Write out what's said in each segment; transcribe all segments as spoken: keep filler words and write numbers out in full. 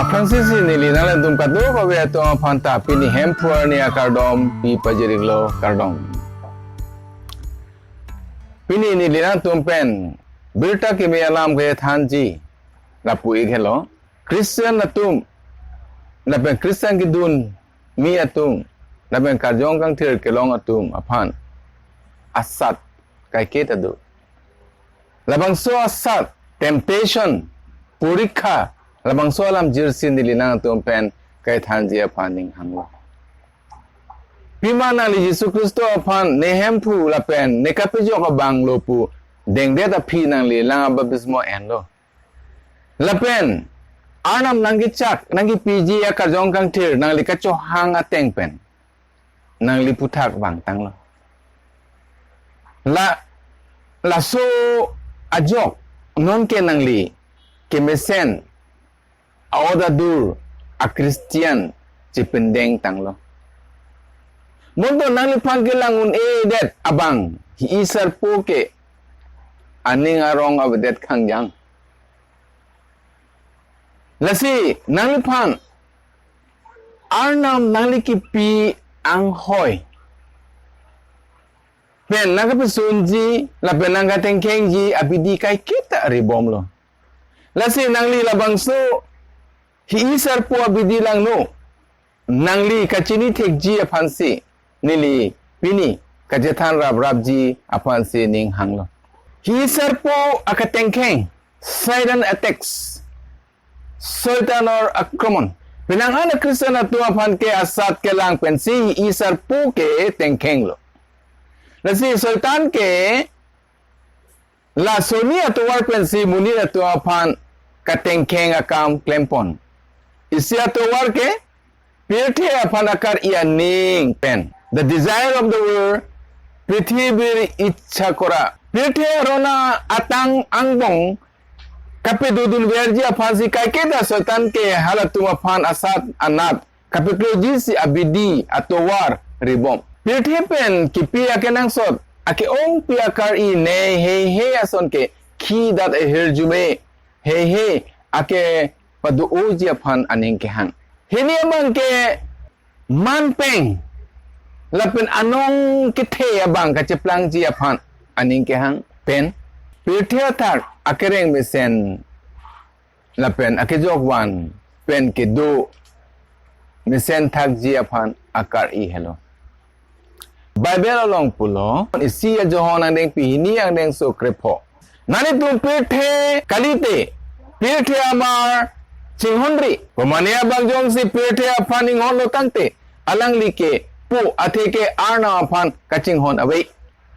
Aphrangsi si neli nanglangdun kadokave atum aphan ta pini Hemphu arni akardom pi pajir-iklo, kardom. Pini neli nangtum pen birta kimi alam kethanji lapu-ik helo. Christian atum, lapen Christian kedun mi atum, lapen karjong kangthir kelong atum aphan asat kaiketa do. Labangso asat, temptation, porikha, labangso alam jirsi neli nangtum pen kaithanji aphan ning hanglo. Pima nangli Jisu Khristo aphan ne Hemphu lapen ne kapejok abang lo pu dengdet aphi nangli lang abaptismo enlo. Lapen Arnam nangkechak, nangkepiji akarjong kangthir nangli kachohang ateng pen nangli aphuthak vangtanglo. La, laso ajok nonke nangli kemesen a-oda dur a-Christian chependengtanglo. Bonta nangliphan kelang un-edet abang hi-i sarpo ke aning arong avedet khangjang. Lasi nangliphan Arnam nangli kipi anghoi pen nangkapesunji lapen nangkatengkhengji abidi kaiketa ribomlo. Lasi nangli labangso hi-i sarpo abidi langno nangli kachini thekji aphansi neli pini kachethan raprapji aphansi ning hanglo. Hi-i sarpo akatengkheng, Satan attacks, Soitanor akromon. Penang an a-Christian atum aphan ke asat kelang pensi hi-i sarpo ke tengkhenglo. Lasi Soitan ke la soni atovar pensi monit atum aphan katengkheng akam klempon. Isi atovar ke pirthe aphan akar-i aning pen, the desire of the world, পৃথিৱীৰ ইচ্ছা কৰা. Pirthe arona atang angbong kapedodunverji aphansi kaiketa Soitan ke halatum aphan asat anat kapekloji si abidi atovar ribom. Pirthe pen kipi akenangsot ake-ongpi akar-i nei heihei ason ke khidat ahirjume heihei akepado-oji aphan aning kehang. Hini abang ke manpeng lapen anong kethe abang kacheplangji aphan aning kehang pen pirthe athak akereng mesen lapen akejokvan pen kedo mesen thakji aphan akar-i helo. Bible along pulo, isi a-John angdengpi hini angdengso krepho. Nanglitum pirthe kalite, pirthe amar chinghonri. Komane abang jongsi pirthe aphan inghonlo tangte, alangli ke po atheke Arnam aphan kachinghon ave.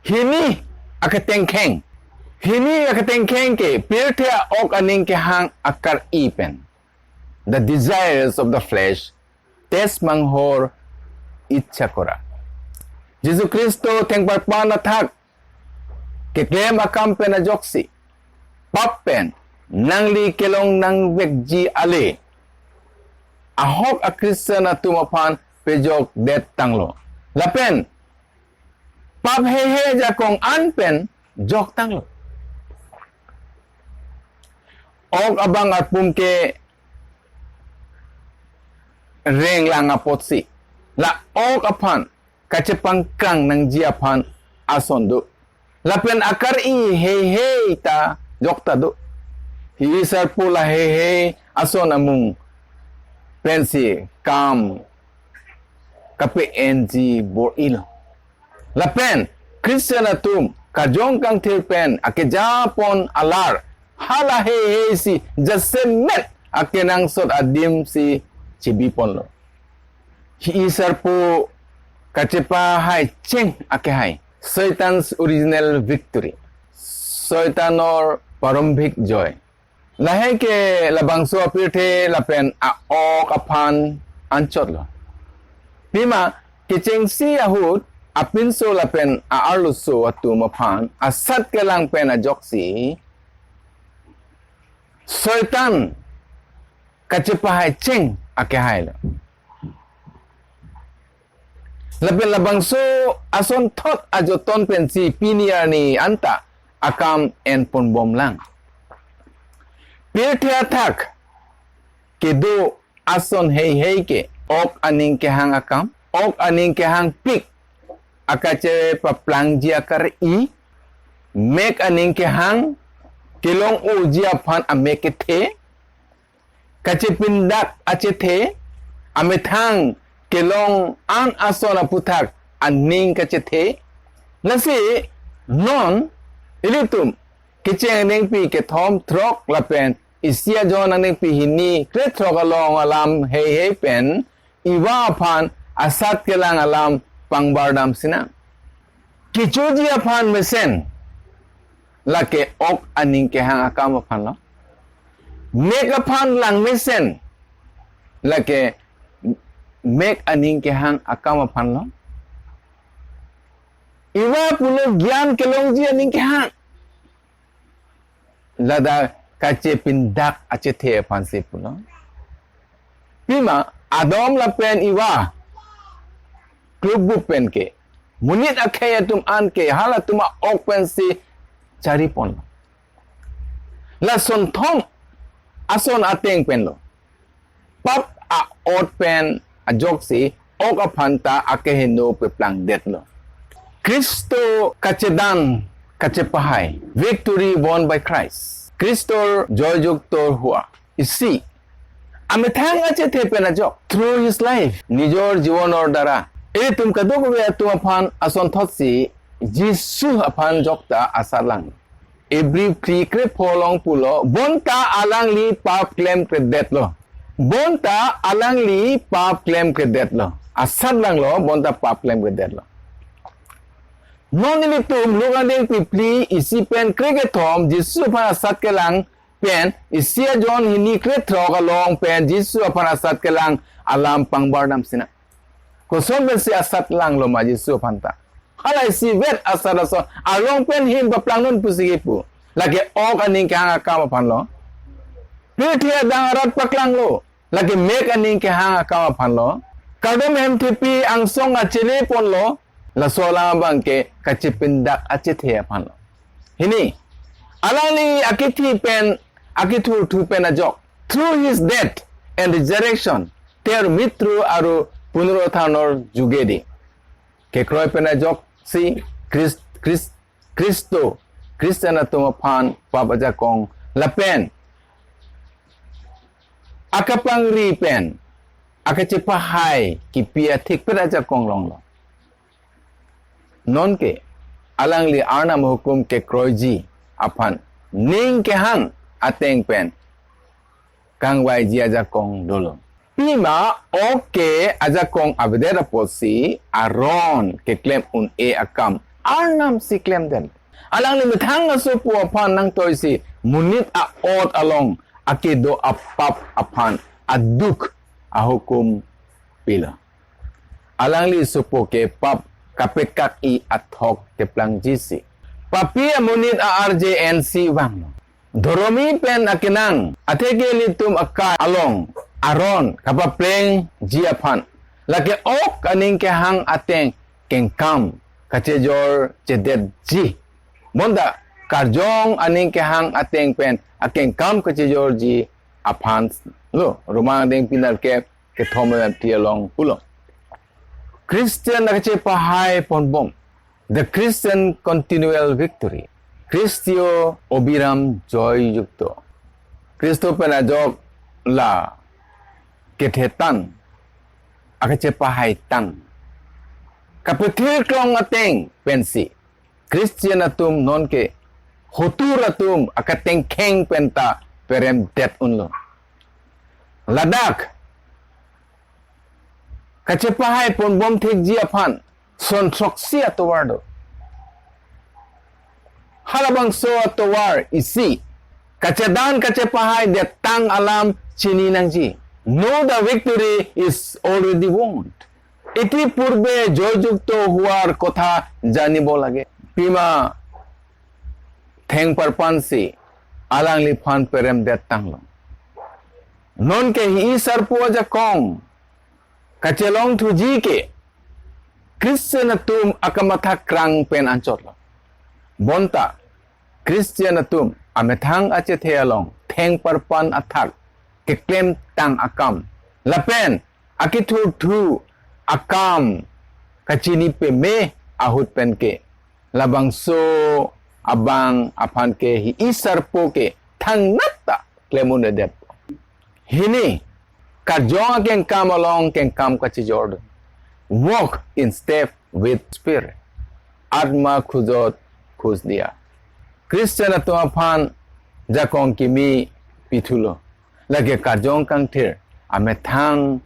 Hini akatengkheng. Hini akatengkheng ke pirthe a-ok aning kehang akar-i pen, the desires of the flesh, তেজ মাংসৰ ইচ্ছা কৰা. Jisu Khristo thengparpan athak keklem akam pen ajoksi pap pen nangli kelong nangvekji ale ahok a-Christian atum aphan pejokdet tanglo. Lapen pap heihei ajakong an pen joktanglo. Ok abang arpum ke renglang apotsi la ok aphan kachepangkrang nangji aphan ason do. Lapen akar-i heihei ta jokta do. Hi-i sarpo la heihei ason amung pensi kam kape-enji bor-ilo. Lapen Christian atum kajong kangthir pen akejapon alar hala heihei si jasemet akenangsot adim si chibiponlo. Hi-i sarpo kachepahaicheng akehai, Satan's original victory, Soitanor prarambhik joy. Lahei ke labangso apirthe lapen a-ok aphan anchotlo. Pima kechengsi ahut apinso lapen a-arloso atum aphan asat kelang pen ajoksi Soitan kachepahaicheng akehailo. Lapen labangso asonthot ajoton pensi pini arni anta akam enponbomlang. Pirthe athak kedo ason heihei ke ok aning kehang akam, ok aning kehangpik akachepaplangji akar-i, mek aning kehang kelong-oji aphan amek kethe, kachepindak achethe, amethang kelong an ason aputhak aning kachethe. Lasi non ilitum kecheng aningpi kethom throk lapen isi ajon aningpi hini krethrok along alam heihei pen Eva aphan asat kelang alam pangbardam sinang. Kechoji aphan mesen lake ok aning kehang akam aphan lo. Mek aphan lang mesen lake mek aning kehang akam aphan lo. Eva pulo gyan kelongji aning kehang. Ladak kachepindak achethe aphansi pulo. Pima Adam lapen Eva klubbup pen ke monit akhei atum an ke halatum a-ok pensi chariponlo. Lason thom ason ateng penlo. Pap a-ot pen ajoksi ok aphan ta akeheno peplangdetlo. Khristo kachedan kachepahai, victory won by Christ. Khristor joyjukto hua. Isi amethang achethe pen ajok through his life, nijor jibonor dara. Ilitum kadokave atum aphan asonthotsi Jisu aphan jokta asatlang. Ibri phli krepho along pulo, bonta alangli pap klemkledetlo. Bonta alangli pap klemkledetlo. Asatlanglo, bonta pap klemkledetlo. Non ilitum Luke angdengpi phli isi pen krekethom Jisu aphan asat kelang pen isi ajon hini krethrok along pen Jisu aphan asat kelang alam pangbardam sinang. Koson pensi asatlanglo ma Jisu aphan ta? Hala isivet asat ason arong pen him paplangnon pusi kipu. Lake ok aning kehang akam aphan lo. Pirthe adang arat paklanglo. Lake mek aning kehang akam aphan lo. Kardom hem thepi angsong achele ponlo. Laso alam abang ke kachepindak achethe aphan lo. Hini, alangli akethi pen, akethurthu pen ajok, through his death and resurrection, ter mrityu aru punaruthanor jugedi kekroi pen ajoksi Christ, Christ, Khristo Christian atum aphan pap ajakong lapen akapangri pen akachepahai kipi athikpet ajakong longlo. Nonke alangli Arnam ahukum kekroiji aphan ning kehang ateng pen kangvaiji ajakong dolo. Pima ok ke ajakong avedet apotsi aron keklem un-e akam Arnamsi klemdet. Alangli methang asopo aphan nangtoisi monit a-ot along akedo apap aphan aduk ahukum pilo. Alangli sopo ke pap kapekak-i athok keplangjisi papi amonit a-arje ensi vanglo. Dhoromi pen akenang atheke ilitum akai along aron kapaplengji aphan lake ok aning kehang ateng kengkam kachejorjedetji. Bonta karjong aning kehang ateng pen akengkam kachejorji aphan lo. Roma angdengpi nerkep kethom pen phli along pulo. Christian akachepahai ponbom. The Christian continual victory. Christio obiram joy yukto. Khristo pen ajok la kethetang, akachepahai tang. Kapethir klong ateng pensi Christian atum nonke hotur atum akatengkheng penta peremdet unlo. Ladak kachepahai ponbom thekji aphan son throksi atovar do. Halabangso atovar isi kachedan kachepahai detang alam chini nangji. Know the victory is already won. Iti purbe joyjukto huar kotha janibo lage. Pima thengparpansi alangliphan peremdet tanglo. Nonke hi-i sarpo ajakong kachelongthuji ke Christian atum akamatha krang pen anchotlo. Bonta Christian atum amethang achethe along thengparpan athak keklemtang akam, lapen akethurthu akam kachini peme ahut penke labangso abang aphan ke hi-i sarpo ke thangnat ta klem un-edet. Hini, karjong akengkam along kengkam kachijordun. Walk in step with Spirit. Atma khujot khuj diya. Christian atum aphan jakong kimi pithulo. Lake karjong kangthir amethang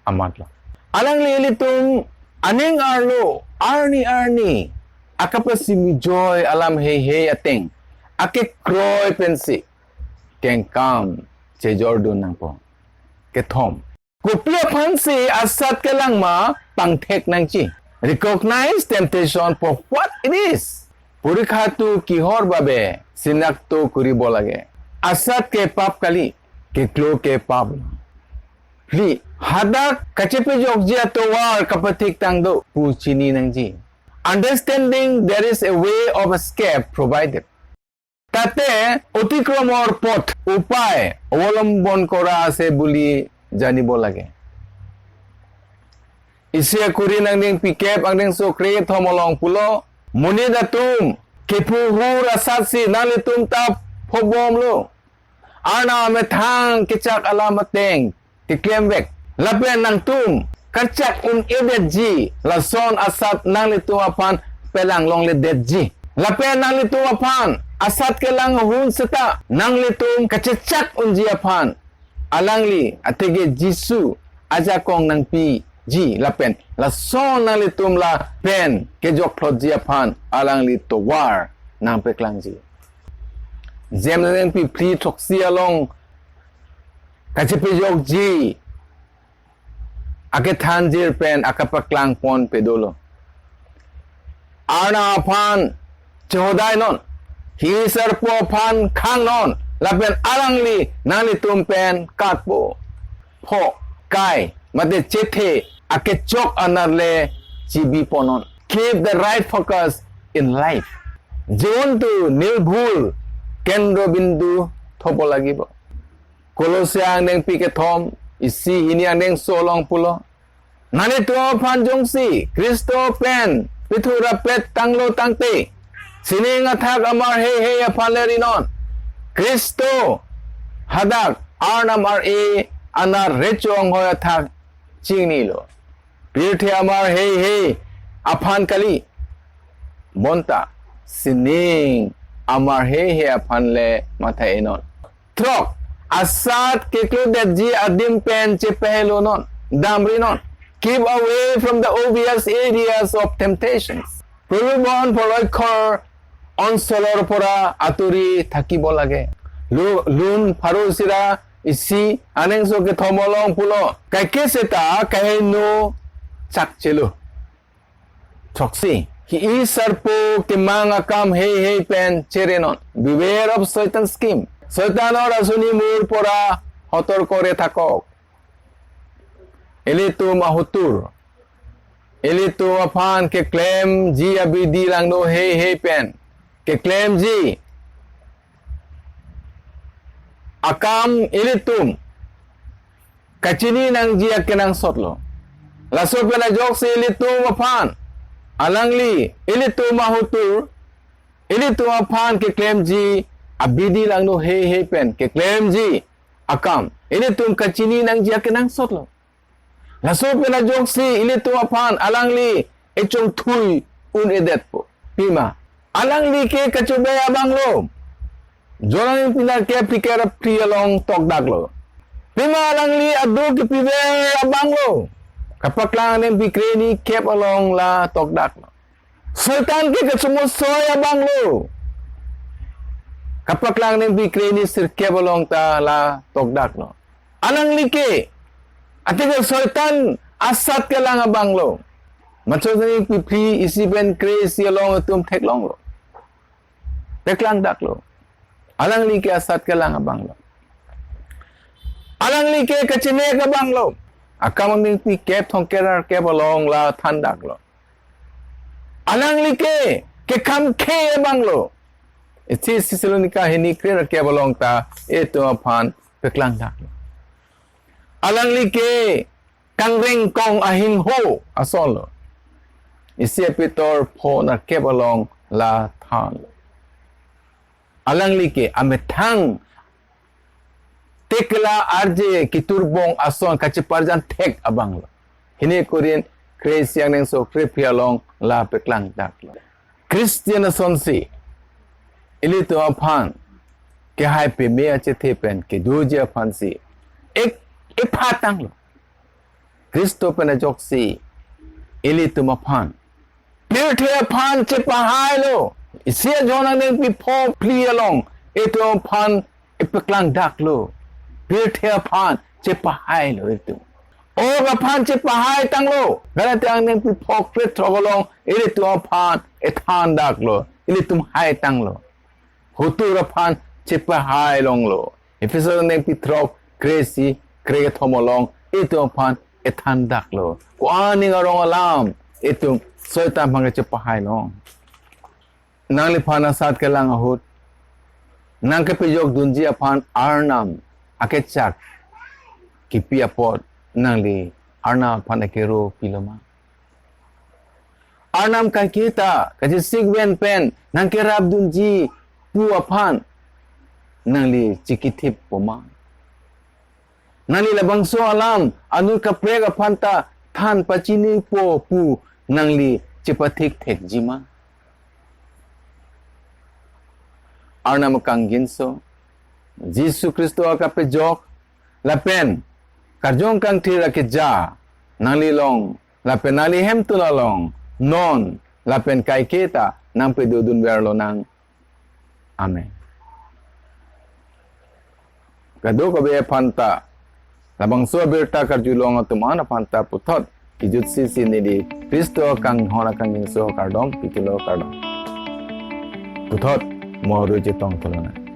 amatlo. Alangli ilitum aning arlo arni arni akapasimi joy alam heihei ateng akekroi pensi kengkam chejordun nangpo. Kethom, kopi aphansi asat kelang ma pangthek nangji. Recognize temptation for what it is. পৰীক্ষাটো কিহৰ বাবে চিনাক্ত কৰিব লাগে। আছাত কে পাপ কালি, কেকলো কে পাপ। Phli, hadak kachepejokji atovar kapathik tang do pu chini nangji. Understanding there is a way of escape provided. তাতে অতিক্ৰমৰ পথ, উপায় অৱলম্বন কৰা আছে বুলি জানিব লাগে। Isi akuri nangning pikep angdengso kre thom along pulo, monit atum, kephu hur asatsi nanglitum ta phobomlo. Arnam amethang kechak alam ateng keklemvek. Lapen nangtum kachak un-edetji, lason asat nanglitum aphan pelang longledetji. Lapen nanglitum aphan asat kelang ahun seta nanglitum kachechak unji aphan alangli, athe ke Jisu ajakong nangpiji, lapen lason nanglitum lapen kejokphlotji aphan alangli tovar nangpeklangji. James nangpi phli throksi along kachepejokji akethanjir pen akapaklang ponpe dolo. Arnam aphan chehodainon, hi-i sarpo aphan khangnon, lapen alangli nanglitum pen katpo. Pho, kai, mate chethe akechok anarle chibiponnon. Keep the right focus in life. Jiwon tu nirbhul kendro bindu thopo lagibo. Kolosia angdengpi kethom, isi hini angdengso along pulo, nanglitum aphan jongsi Khristo pen pithu rapet tanglo tangte, sining athak amar heihei aphan le rinon. Khristo hadak Arnam ar-e anar recho anghoi athak chingnilo. Pirthe amar heihei aphan kali, bonta sining amar heihei aphan le matha-enon. Throk, asat keklodetji adim pen chepahelonon, damrinon. Keep away from the obvious areas of temptations. Probon poloikhor onsolor pora aturi thakibo lage. Lu-, Lun Pharo Sira isi angdengso kethom along pulo, kaike seta kaheno chakchelo. Throksi, hi-i sarpo kemang akam heihei pen cherenon. Beware of Satan scheme. Soitanor asunimur pora hotor kore thakok. Ilitum ahotur, ilitum aphan keklemji abidi langno heihei pen keklemji akam ilitum kachini nangji akenangsotlo. Laso pen ajoksi ilitum aphan alangli, ilitum ahotur, ilitum aphan keklemji abidi langno heihei pen keklemji akam ilitum kachini nangji akenangsotlo. Laso pen ajoksi ilitum aphan alangli echongthui un-edetpo. Pima, alangli ke kachobai abanglo. John angdengpi nerkep phlikep ra phli along tokdaklo. Pima, alangli aduk kepiver abanglo. Kapaklang angdengpi kreni kep along la tokdaklo. Soitan ke kachomosoi abanglo. Kapaklang angdengpi kreni sirkep along ta la tokdaklo. Alangli ke, athe ke soitan asat kelang abanglo. Mathai angdengpi phli isi pen kre isi along itum theklonglo. Peklangdaklo. Alangli ke asat kelang abanglo. Alangli ke kachenek abanglo. Akam angdengpi kep thomkep ra kep along la thandaklo. Alangli ke kekham khe abanglo. Ithi Thessalonika hini kre ra kep along ta itum aphan peklangdaklo. Alangli ke kangrengkong ahingho asonlo. Isi a-Pitor pho nerkep along la thanlo. Alangli ke amethang tekela arje kiturbong ason kacheparjan thek abanglo. Hini Korinth kre-isi angdengso krephli along la paklangdaklo. Christian asonsi ilitum aphan kehai peme achethe pen kedoji aphansi ek ephatanglo. Khristo pen ajoksi ilitum aphan pirthe aphan chepahailo. Isi a-John angdengpi pho phli along itum aphan epaklangdaklo. Pirthe aphan chepahailo itum. Ok aphan chepahaitanglo. Galatia angdengpi pho krethrok along ilitum aphan ethandaklo. Ilitum haitanglo. Hotur aphan chepahailonglo. Epheso angdengpi throk kre-isi krekethom along itum aphan ethandaklo. Ko-an ning arong alam itum Soitan aphan kachepahailong. Nangliphan asat kelang ahut nangkepejokdunji aphan Arnam akechak kipi apot nangli Arnam aphan akero piloma? Arnam kaiketa kachesikven pen nangkerapdunji pu aphan nangli chikithip poma? Nangli labangso alam anut kaprek aphanta than pachinipo pu nangli chepathik thekji ma? Arnam akangjinso, Jisu Khristo akapejok lapen karjong kangthir akeja nangli along lapen nangli hemtun along non lapen kaiketa nangpedodunverlonang. Amen. Kadokave aphanta, labangso abirta karjulong atum an aphanta puthot kejutsi si neli Khristo kanghon akangjinso kardom pithulo, kardom. Puthot mo arui chetongthulo nang.